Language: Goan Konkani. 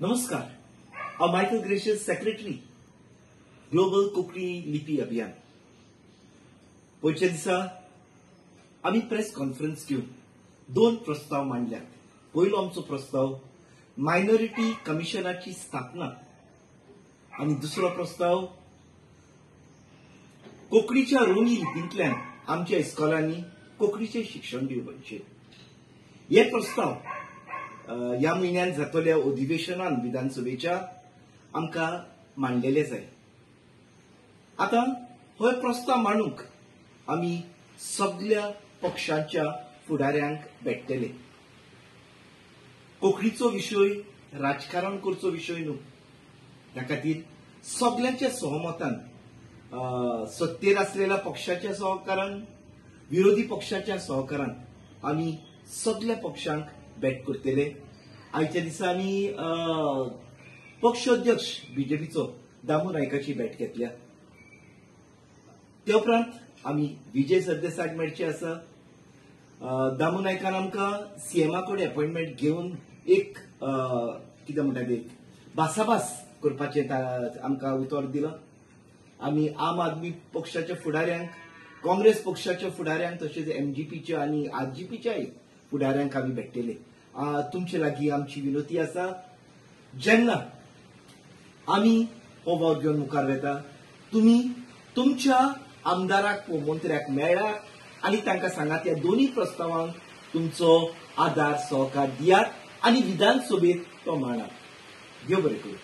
नमस्कार, हांव Michael Gracious, secretary global Konkani Lipi Abhiyan. पयच्या दिसा आमी प्रेस कॉन्फरन्स घेवन दोन प्रस्ताव मांडल्यात. पयलो आमचो प्रस्ताव मायनॉरिटी कमिशनाची स्थापना आनी दुसरो प्रस्ताव कोंकणीच्या रोमी लिपींतल्यान आमच्या इस्कॉलांनी कोंकणीचें शिक्षण दिवपाचें. हे प्रस्ताव ह्या म्हयन्यान जातल्या अधिवेशनान विधानसभेच्या आमकां मांडलेले जाय. आतां हो प्रस्ताव मांडूंक आमी सगल्या पक्षांच्या फुडाऱ्यांक भेटतले. कोंकणीचो विशय राजकारण करचो विशय न्हू, त्या खातीर सगल्यांच्या सहमतान, सत्तेर आसलेल्या पक्षाच्या सहकारान, विरोधी पक्षाच्या सहकारान आमी सगल्या पक्षांक भेट करतले. आयच्या दिसा आमी पक्ष अध्यक्ष बीजेपीचो दामू नायकाची भेट घेतल्या. ते उपरांत आमी विजय सरदेसाक मेळचे आसा. दामू नायकान आमकां सीएमा कडेन अपॉयंटमेंट घेवन एक कितें म्हणटा ते भासाभास करपाचें आमकां उतर दिलां. आमी आम आदमी पक्षाच्या फुडाऱ्यांक, काँग्रेस पक्षाच्या फुडाऱ्यांक, तशेंच एमजीपीच्या आनी आरजीपीच्याय फुडाऱ्यांक आमी भेटतले. तुमचे लागीं आमची विनंती आसा, जेन्ना आमी हो वावर घेवन मुखार वेता, तुमी तुमच्या आमदाराक वा मंत्र्याक मेळ्ळा आनी तांकां सांगात ह्या दोनूय प्रस्तावांक तुमचो आदार सहकार दियात आनी विधानसभेत तो मांडात. देव बरें करूं.